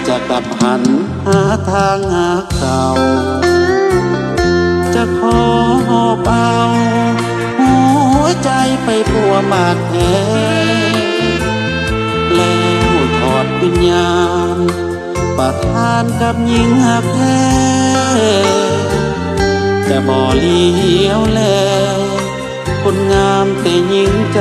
ຈະກັບຫັນຫາທາງຫາເກົ່າ ຈະຂໍຫອບເອົາຫົວໃຈໄປປົວບາດແຜ ແລ້ວຖອດວິນຍານປະທານກັບຍິງຮັກແທ້ ຈະບໍ່ຫຼຽວແລ ຄົນງາມແຕ່ຍິງໃຈ